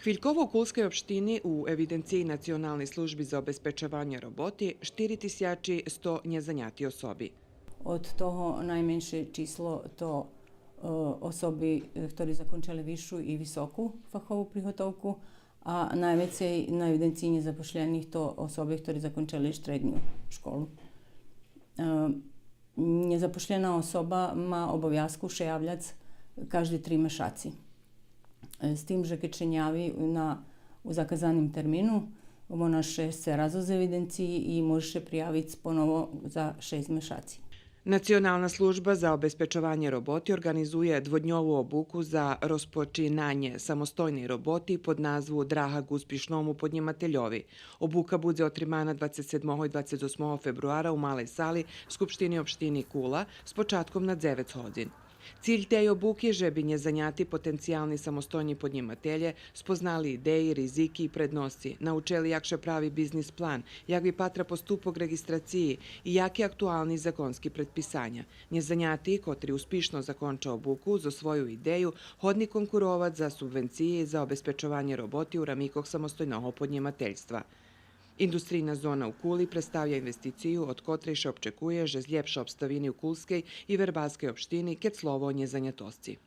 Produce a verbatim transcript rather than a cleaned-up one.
Хвильково у Кулскей општини у евиденциї Националней служби за обезпечованє роботи штири тисячи сто нєзаняти особи. Од того найменше число то, е, особи, е, хтори закончели висшу и високу фахову приготовку, а найвецей на евиденциї нєзапошлених то особи хтори закончели штредню школу. Е, нєзапошлєна особа ма обовязку ше являц кажди три мешаци. Е, з тим же кед ше нє яви на, у заказаним термину, вона ше сцера зоз евиденциї и може ше приявиц поново за шейсц мешаци. Национална служба за обезпечованє роботи орґанизує дводньову обуку за розпочинанє самостойней роботи под назву Драга к успишному поднїмательови. Обука будзе отримана двацец седмого и двацец осмого фебруара у малей сали Скупштини општини Кула з початком на дзевец годзин. Циль тей обуки же би нєзаняти потенциялни самостойни поднїмателє спознали идеї, ризики и предносци, научели як ше прави бизнис план, як випатра поступок реґистрациї и яки актуални законски предписаня. Нєзаняти, котри успишно законча обуку зоз свою идею, годни конкуровац за субвенциї за обезпечованє роботи у рамикох самостойного поднїмательства. Индустрийна зона у Кули представя инвестицию од котрей ше обчекує же злєпша обставини у Кулскей и Вербаскей општини кед слово о нєзанятосци.